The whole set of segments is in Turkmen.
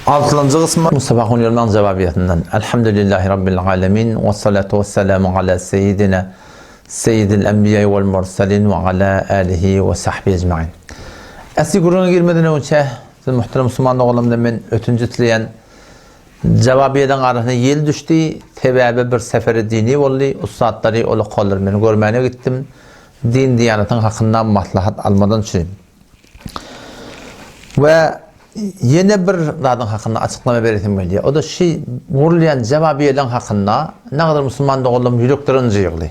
Altynjy gysmy Mustafa Hunyýarmaň Jawabiýasyndan Elhamdülillahi Rabbil Alemin we salatu we selamu ala seýidina Seýidil Enbiýai wal Mursalin we ala alihi we sahbihi ecmain. Äsli gürrüňe girmeden öňçe siz muhterem musulman doganlarymdan men ötünç isleýän. Jawabiýalaryň arasyna ýel düşdi, sebäbi bir seferi dini boldy, ussatlary ol okanlary men görmäne gitdim. Din diýanatyň hakynda maslahat almadan üçin. We ýene bir zadyň hakynda açyklama beresim gelýär. O-da şi gurulýan jawabiýeleň hakynda nägadar musulman doganlarym ýürekleri ynjygly.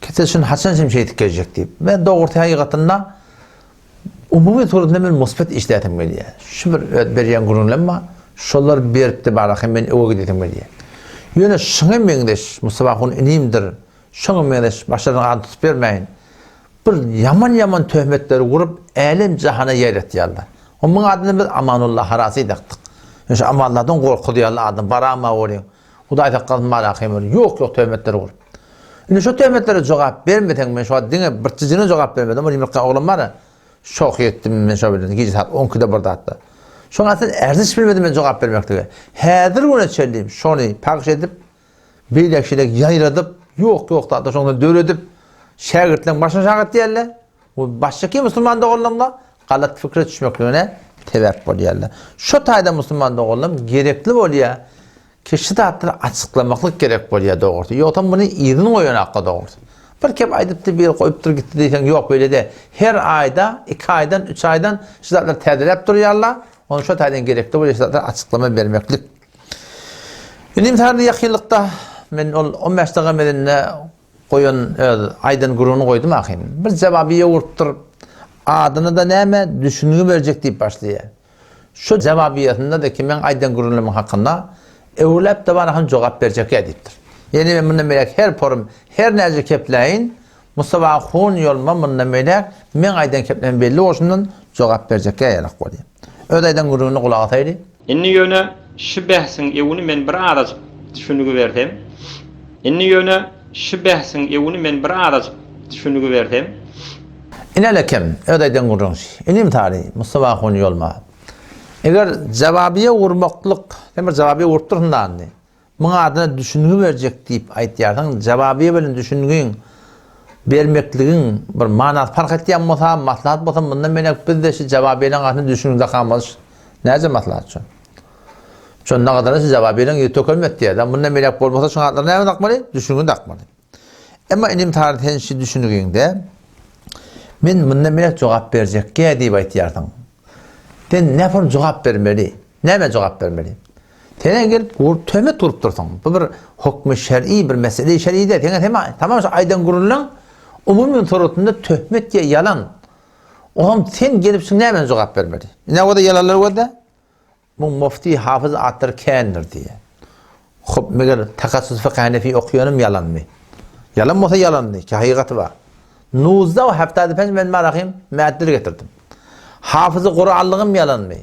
Kese şuny haçan şem şeýdip geljek diýip. Men dogrusy hakykatynda umumy suratynda men musbet işläsim gelýär. Şu bir öz berýän gürrüňlem bar. Şolar beripdi baraka men öwe gidesim gelýär. Ýöne şuňa meňzeş Mustafa ahun inimdir. Şuňa meňzeş başlaryň adyny tutup bermäýin. Bir ýaman-ýaman töhmetleri gurup, älem-jahana ýaýratýarlar. Onuň adyny biz Amanulla Harasy dakdyk. Ýöne şu Amanulladan gorkuzýarlar adam, barama welin, Hudaý saklasyn barahym welin, ýok-ýok töhmetleri gurup. Indi şu töhmetlere jogap bermeseň, men şu wagt diňe bir jijine jogap bermedim, ol ýumurtga oglan bar-a, şohy etdim men şo bilen, gije saat on ikide bir zatda. Şoňa asyl erziş bilmedim men jogap bermeklige. Häzir güne çenli şony pagş edip, Beýlek-şeýlek ýaýradyp, ýok-ýok zatlar şondan döredip, şägirtleň başyny şagat diýerler. Bu başdaky musulman doganlaryň-da galat pikire düşmekligine sebäp bolýarlar. Şo taýda musulman doganlarym gerekli bolýar ki şu zatlary açyklamaklyk gerek bolýar dogrusy. Ýogsam muny yzyny goýanakka dogrusy. Bir kep aýdypdy, biri goýupdyr gitdi diýseň ýok beýle däl. Her aýda, iki aýdan, üç aýdan şu zatlary täzeläp durýarlar. Ony şo taýdan gerekli bolýar şu zatlary açyklama bermeklik. Inim sany ýakynlykda men ol 15 daga melinde goýan öz aýdan gürrüňini goýdum ahyn. Bir jawabiýe urupdyr. Adyny-da näme düşüngi berjek diýip başlaýar. Şu jawabiýesinde-de ki meň aýdan gürrüňlerimiň hakynda öwrüläp de bana jogap berjek ýa diýipdir. Ýene men mundan beýläk her porum her näce kepläýin Mustafa ahun ýolma mundan beýläk meň aýdan keplerim belli bolşundan jogap berjek ýa ýalak bolýar. Öz aýdan gürrüňini gulaga saýly. Indi ýöne şu bähsiň ewini men bir azajyk düşünigibersem. Indi ýöne şu bähsiň ewini men bir azajyk düşünigibersem. Ine lekem, öz aýdan gürrüň şi. Inim sary, Mustafa ahun ýolma. Eger jawabiýe urmaklyk, sen bir jawabiýe urup dursuň da indi. Muň adyna düşüngi berjek diýip aýtýarsyň, jawabiýe bilen düşüngiň bermekligiň bir manasy parh etýän bolsa, maslahat bolsa mundan beýläk biz-de şu jawabiýeleň adyna düşüngi dakamyz näce maslahat şo? Şonda gadara şu jawabiýeleň ýüzi tökelmedi diýýär. Mundan beýläk bolmasa şuň atlaryna näme dakmaly? Düşüngi dakmaly. Emma inim Sary sen şu düşüngiňde men mundan beýläk jogap berjekge diýip aýtýarsyň. Sen nähili jogap bermeli? Näme jogap bermeli? Sen gelip gurup töhmet gurup dursuň. Bu bir hukmy şer'i bir mesele şer'i däl. Sen hem tamam şu aýdan gürrüňleň umumy suratynda töhmet ýa ýalan. Oňam sen gelip şu näme jogap bermeli? Ine o da ýalanlar gözde. Bu mufti hafyz atlary kändir diýýär. Hop, meger takassus fykh hanefi okýanym ýalanmy? Ýalan bolsa ýalandy, ki hakykaty bar. Nuzda we heftady penç men barahym mäddir getirdim. Hafyzy Kuranlygym ýalanmy?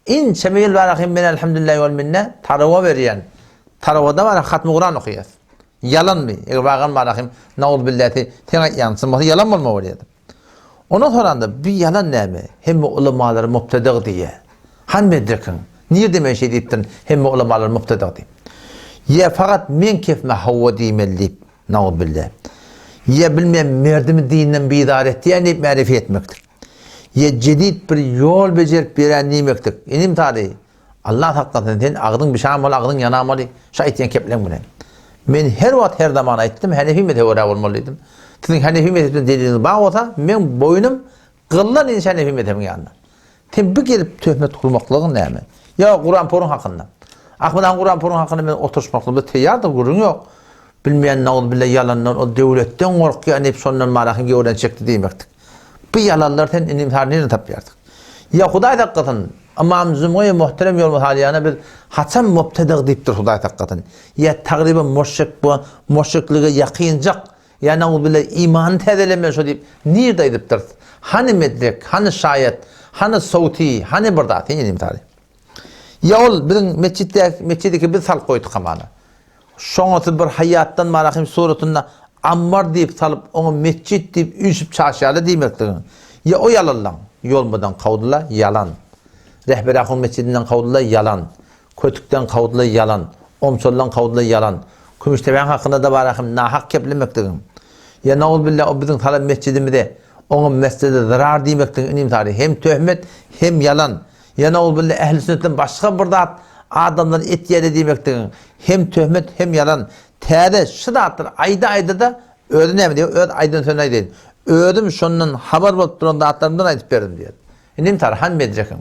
Inçeme ýyl barahym men elhamdülillah wal minne tarawa berýän. Tarawada bara hatmy Kuran okýas. Ýalanmy? Eger wagan barahym nauzbillahi sen aýtýan bolsa ýalan bolmaly bolýar. Ondan soranda, bi ýalan näme? Hemme ulamalar mubtedyg diýýär. Hany medrekiň? Nirde men şeý diýipdirin, hemme ulamalar mubtedyg diýip. Ýa fakat meň kefime hawa diýmeli diýip, nauzubilla. Ýa bilmeýän merdimi dinden bizar etýän diýip märifi etmekdir. Ýa jedid bir ýol bejerip berýän diýmekdir. Inim Sary, Allah saklasyn, sen agzyň bişan bol, agzyň ýanamaly, şu aýtýan kepleň bilen. Men her wagt, her zaman aýtdym, Hanefi mezhebe görä bolmaly diýdim. Siziň Hanefi mezhebden deliliňiz bar bolsa, meň boýnum gyldan inçe Hanefi mezhebiň ýanynda. Sen bu gelip töhmet gurmaklygyň näme? Ýa Kuran Puruň hakynda. Ahmet han Kuran Puruň hakynda men oturyşmaklygymda teýýardyr, gürrüň ýok. Bilmeýän nauzubilla ýalandan ol döwletden gorkýan diýip şondan marahyň gewren çekdi diýmekdik. Bu ýalanlary sen inim sary nirden tapýarsyň? Ýa Hudaý saklasyn, Ymam Jumgaýa muhterem ýolbaşçy alýana biz haçan mubtedyg diýipdir Hudaý saklasyn. Ýa tagryban muşrik bu muşriklige ýakynjak, ýa nauzubilla imany täzelemeli şo diýip nirde aýdypdyrys? Hany medrek, hany şaýat, hany sowti, hany bir zat sen inim sary. Ýa ol biziň metjitdäki metjidiki biz salyp goýduk hamana. Şoňasy bir haýatdan Marahym suratynda ammar diýip salyp, oňa metjit diýip üýşüp çaşýarlar diýmekligiň. Ýa o ýalanlaň, ýolmadan kawdyla, ýalan. Rehber ahun metjidinden kowdular, ýalan. Kötükden kowdular, ýalan. Omçaldan kowdular, ýalan. Kümüştepäň hakynda-da bar ahim nahak keplemekdigiň. Ýa nauzubilla o biziň salan metjidimize, oňa mesjidi zyrar diýmekdigiň inim sary hem töhmet, hem ýalan. Ýa nauzubilla ähli sünnetden başga bir zat adamlar etýäde diýmekdigiň hem töhmet, hem ýalan. Täze şu zatlary aýda-aýda-da özi näme diýýär, öz aýdan sözüni aýdaýyn. Özüm şondan habar bolup duran zatlarymdan aýdyp berdim diýýär. Inim sary hany medrekiň?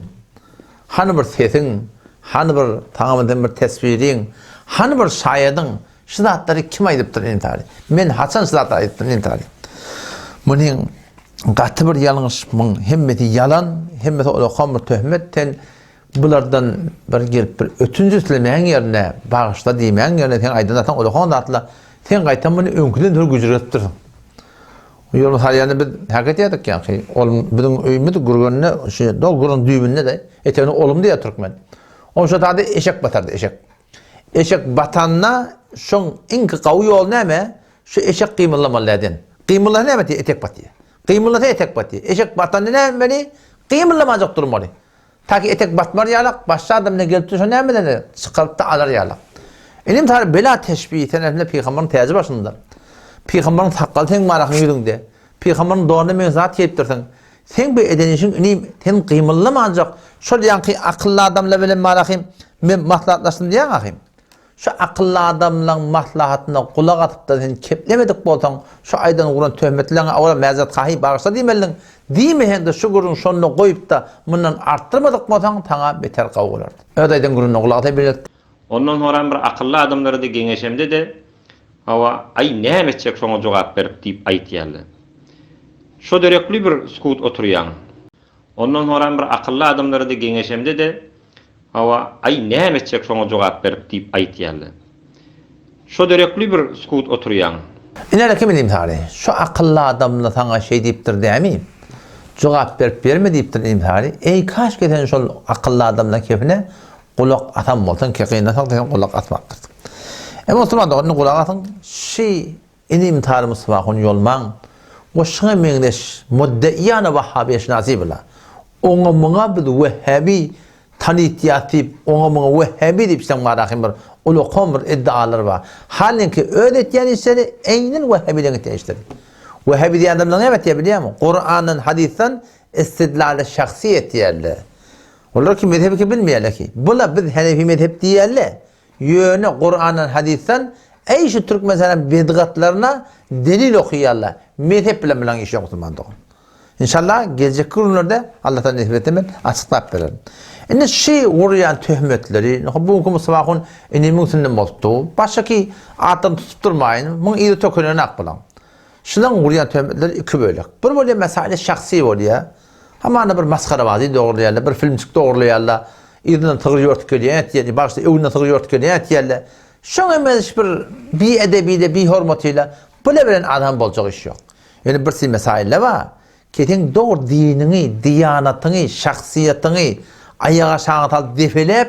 Hany bir sesiň? Hany bir saňa bir bir teswiriň? Hany bir şaýadyň? Şu zatlary kim aýdypdyr inim sary? Men haçan şu zatlary aýdypdym inim sary? Munyň gaty bir ýalňyş, muň hemmesi ýalan, hemmesi olakan bir töhmet. Sen bulardan bir gelip bir ötünç islemäň ýerine, bagyşla diýmäň ýerine sen aýdan zatyň olakan zatla. Sen gaýtam muny öňküden bir güjüretdirsiň. Ýol salýanda biz hak etýärdik ýaňky. Ol biziň öýümiz Gürgende, şu dog gürgün düýbünde-de, etegine olum diýýär türkmen. Ol şo taýda eşek batardy, eşek. Eşek batanda şoň iňki gawy ýoly näme? Şu eşek gymyldamaly däden. Gymyldasa näme etýär? Etek batýar. Gymyldasa etek batýar. Eşek batanda näme etmeli? Gymyldamajak durmaly. Taki etek batmar ýalak, başga adam bilen gelip düşen nämeden çykaryp-da alar ýalak. Inim sary bela teşbih, sen ähli pygambaryň täji başynda. Pygambaryň sakgaly seň marakyň ýüzüňde. Pygambaryň donuna meňzeş zat geýipdirsiň. Seň bu eden işiň inim, sen gymyldamanjak, şol ýaňky akylly adamlar bilen marakym men maslahatlaşdym diýýäň ahym. Şu akylly adamlaň maslahatyna gulak asypda sen keplemedik bolsaň, şu aýdan guran töhmetleňe owal mäzret hahy bagyşla diýmelidiň, diýmeseňde şu gürrüňi şonda goýupda mundan artdyrmadyk bolsaň saňa beter gowy bolardy. Öz aýdan gürrüňine gulak asa bilet. Ondan soňram bir akylly adamlara-da geňeşemde-de, hawa, aý näme etjek şoňa jogap berip diýip aýtýarlar. Şo derekli bir sukut oturýaň. Ondan soňram bir akylly adamlara-da geňeşemde-de, Hawa, aý näme etjek şoňa jogap berip diýip aýtýarlar. Şo derekli bir sukut oturýaň. Ine kim inim sary, şu akylly adamla saňa şeý diýipdir dämi? Jogap berip berme diýipdir inim sary. Eý kaşki sen şol akylly adamlaň kepine gulak asan bolsaň ki gynansakda sen gulak asmapdyrsyň. Emma musulman dogan indi gulak asyň şi Inim Tary Mustafa hun ýolmaň we şuňa meňzeş muddeýana wahhabiýeşinasy bila. Oňa muňa biz wehhabi tanytýas diýip, oňa muňa wehhabi diýip şeň barahym bir ulakan bir iddialar bar. Halinki öz etýän işleri eýnen wehhabileň etýän işleri. Wehhabi diýen adamlar näme etýär bilýäňmi? Kurandan, hadysdan istidlaly şahsy etýärler. Olar ki mezhebi ki bilmeýärler ki. Bula biz henefi mezhep diýýärler. Ýöne Kurandan hadysdan eý şu Türkmenistanyň bedgatlaryna delil okaýarlar. Mezhep bilen bilen iş ýok musulman dogan. Inşallah geljekki günlerde Allah taala nesip etse men açyklap bererin. Indi şi gurýan töhmetleri, bu günki Mustafa ahun inimiň üstünden bolupdy. Başgaky atlaryny tutup durmaýyn, muň yzy tökülenak bulaň. Şulaň gurýan töhmetleri iki bölek. Bir bolýar mesaili şahsy bolýar. Hamana bir masgarabazy dogurlaýarlar, bir filmçik dogurlaýarlar. Yzyndan sygyr ýortup gelýän etýär, bagyşla öňünden sygyr ýortup gelýän etýärler. Şoňa meňzeş bir biedebiyle, bihormatyla bile bilen adam boljak iş ýok. Ýöne bir mesailler bar. Ki seň dogry diniňi, diýanatyňy, şahsyýetiňi aýak aşagyna salyp depeläp,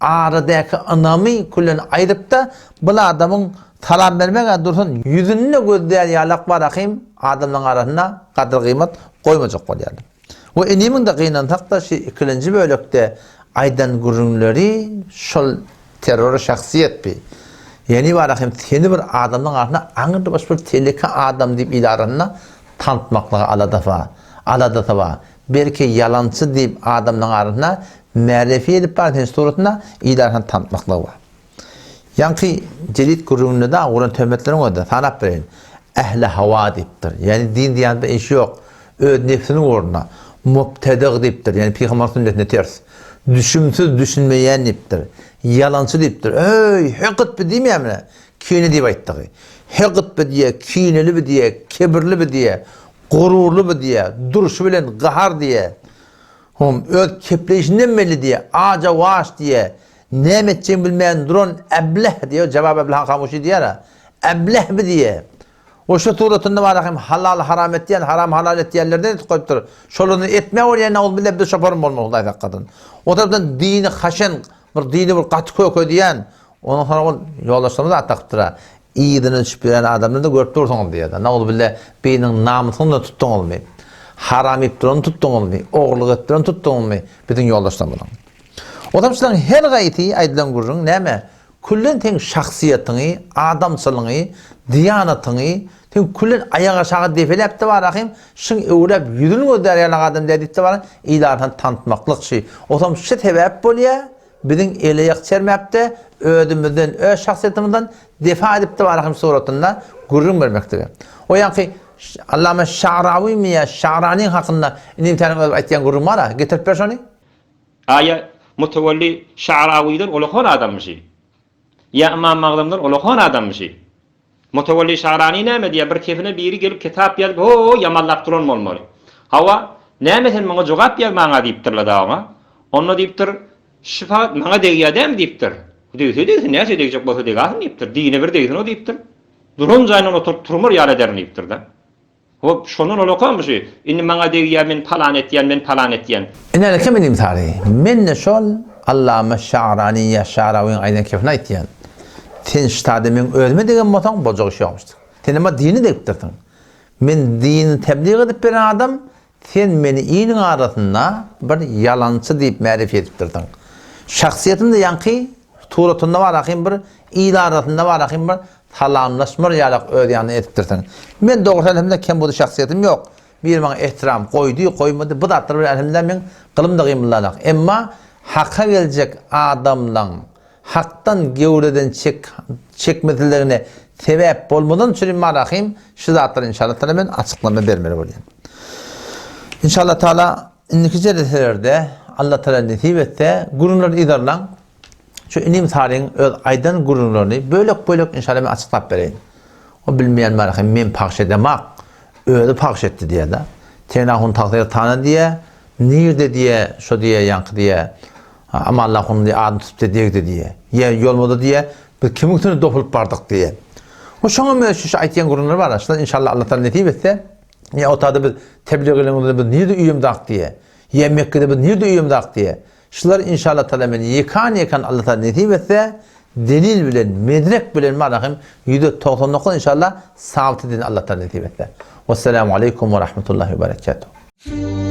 Aradäki ynamy küllen aýrypda, bul adamyň salam bermeg-ä dursun, ýüzünde gözleýär ýalak bar ahym, adamlaryň arasynda gadyr-gyýmat goýmajak bolýarlar. We inimiň-de gynansak-da şi ikilenji bölekde aýdan gürrüňleri şol terror şahsyýet bi. Ýeni bar ahym seni bir adamlaryň arasynda aňrybaş bir teleke adam diýip il arasynda tanytmaklyga aladasy bar. Aladasy bar. Belki ýalançy diýip adamlaryň arasynda märefi edip bar sen suratynda il arasynda tanytmaklygy bar. Ýaňky jedit gürrüňinde dagy guran töhmetleriň özi sanap bereýin. Ähli hawa diýipdir. Ýagny din diýanda işi ýok. Öz nebsiniň ugrunda. Mubtedyg diýipdir. Ýagny pygamber sünnetine ters. Düşümsiz düşünmeýän diýipdir. Ýalançy diýipdir. Öý, hekyt bi diýmeýärmi? Kine diýip aýtdygy. Hekyt bi diýe, kineli bi diýe, kibirli bi diýe. Gururly bu diýýä, durşy bilen gahar diýýä. Hum, öz kepleýşinden belli diýýä, aja waş diýýä. Näme etjegini bilmän duran äbleh diýýä, jawab äblehan hamuşy diýýär-ä. Äbleh bi diýýä. O şu suratynda bar hem halal haram etýän, haram halal etýänlerden edip goýupdyr. Şolardan etme bolýan nauzubilla biz şoparym bolmaly Hudaý saklasyn. O tarapdan dini haşen, bir dini bir gaty kökedýän, Ondan soňra ol ýoldaşlarymyz at dakypdyr-a. Yzyna düşüp ýören adamlary-da görüp dursuňyz diýýär-de. Nauzubilla, biriniň namysyny tutduňyzmy? Haram iýip durany tutduňyzmy? Ogurlyk edip durany tutduňyzmy? Biziň ýoldaşlarymyzyň. Ozal şularyň her gaýsy aýdylan gürrüň näme? Küllen seň şahsyýetiňi, adamçylygyňy, diýanatyňy, seň küllen aýagaşagy depeläp-de barahym, şyň öwräp ýüzüni gözlär ýaly adam däl diýip-de bara il arasynda tanytmaklyk şy. Ozam şy sebäp bolýa, biziň el-aýak çermäp-de, özümizden, öz şahsyýetimizden defa edip-de barahym suratynda gürrüň bermeklige. O ýaňky Allama Şa'rawymy ýa Şa'ranyň hakynda inim täniň özi aýtýan gürrüň bar-a, getirip ber şony. Aýa Mutawalli Şa'rawydan ulakan adamyşy. Ýa Ymam Magzamdan ulakan adamyşy. Mutawalli Şa'rany näme diýýär, bir kefine biri gelip kitap ýazyp ho-o ýamanlap duran bolmaly. Hawa, näme sen muňa jogap ýaz maňa diýipdirler dagy oňa. Onda diýipdir, Şypa maňa degýär dämi diýipdir. Degse degsin, näçe degjek bolsa degasyn diýipdir. Dine bir degsin o diýipdir. Duran jaýyndan oturyp turmar ýaly ederin diýipdir-de. Hop, şondan ol okamyşy. Indi maňa degýär, men palan etýän, men palan etýän. Ine, kim inim sary? Men-de şol Allama Şa'rany ýa Şa'rawyň aýdan kepini aýtýan. Sen ştada meň özüme degen bolsaň, boljak iş ýokmuşdyr. Sen emma dini degipdirsiň. Men dini teblig edip beren adam, sen meni iliň arasynda bir ýalançy diýip märifi edipdirsiň. Şahsyýetim-de ýaňky suratynda bar ahym bir il arasynda bar ahym bir Salamlaşmar ýalak öz ýanyna edipdirsiň. Men dogrusy elhemdullah kembudy şahsyýetim ýok. Biri maňa ehtiram goýdy, goýmady bu zatlar bilen elhemdullah meň gylym-da gymyldanok. Emma haka geljek adamlaň hakdan gewreden çek çekmesizligine sebäp bolmadan üçin Marahym şu zatlary inşallah taala men açyklama bermeli bolýan. Inşallah taala indiki jeleselerde Allah taala nesip etse gürrüňleri yzarlaň. Şu inim Salyň öz aýdan gürrüňlerini bölek-bölek inşallah men açyklap bereýin. O bilmeýän bar hem men pagş edemak, özi pagş etdi diýýär-de. Tenahun tagsyr tana diýýär, nirde diýýär, şo diýýär ýaňky diýýär. Amanla hun diýýär, adyny tutup diýýär, degdi diýýär. Ýa ýolmada diýýär, biz kimiň üstüne dopulyp bardyk diýýär. O şoňa men şu aýtýan gürrüňler bar. Şular inşallah Allah taala nesip etse, ýa otada biz tebliğ edenimizde biz nirde üýemdak diýýär. Ýa Mekgede biz nirde üýemdak diýýär. Şular inşallah taala men ýekan ýekan Allah taala nesip etse delil bilen medrek bilen marahym 199 inşallah sabyt edin Allah taala nesip etse. Wesselamu aleýkum we rahmetullahi we berekatuh.